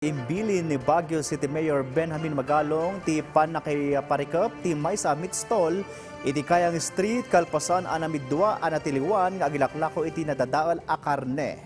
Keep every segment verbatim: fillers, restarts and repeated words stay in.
Imbilin ni Baguio City Mayor Benjamin Magalong ti pannakaiparikep ti maysa a meat stall iti Kayang Street kalpasan a namiddua a natiliwan nga agilaklako iti nadadael a karne.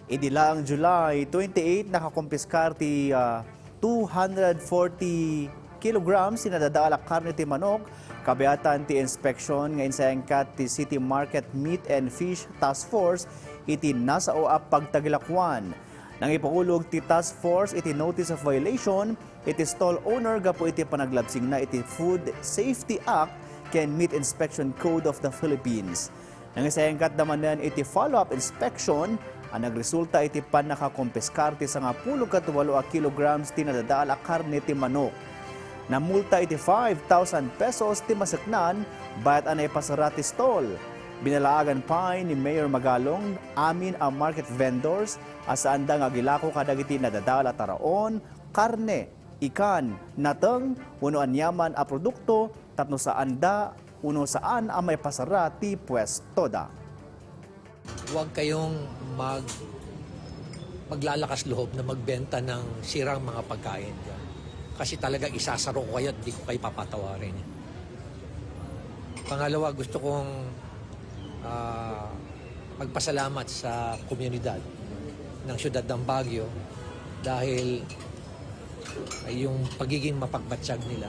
Idi laeng July twenty-eight, nakakumpiskar ti, ah, two hundred forty kilograms ti nadadael a karne ti manok, kabiatan ti inspeksyon nga insayangkat ti City Market Meat and Fish Task Force iti nasao a pagtagilakuan. Nangipaulog ti task force iti notice of violation iti stall owner gapu iti panaglabsingna iti Food Safety Act ken Meat Inspection Code of the Philippines. Nangisayangkatda manen iti follow-up inspection a nagresulta iti pannakakumpiskar ti sangapulo ket walo a kilograms ti nadadael a karne ti manok. Namulta iti five thousand pesos ti maseknan bayat a naipasara ti stall. Binalaagan pay ni Mayor Magalong amin a market vendors a saanda nga agilako kadagiti nadadael a taraon, karne, ikan, nateng, wenno aniaman a produkto tapno saanda wenno saan a maipasara ti puestoda. Huwag kayong mag-, maglalakas loob na magbenta ng sirang mga pagkain. Kasi talaga isasaro ko kayo at di ko kayo papatawarin. Pangalawa, gusto kong, ah, magpasalamat sa komunidad ng siyudad ng Baguio dahil ay yung pagiging mapagmatsyag nila,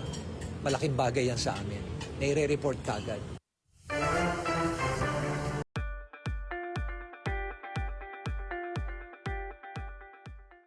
malaking bagay yan sa amin. Naire-report kaagad.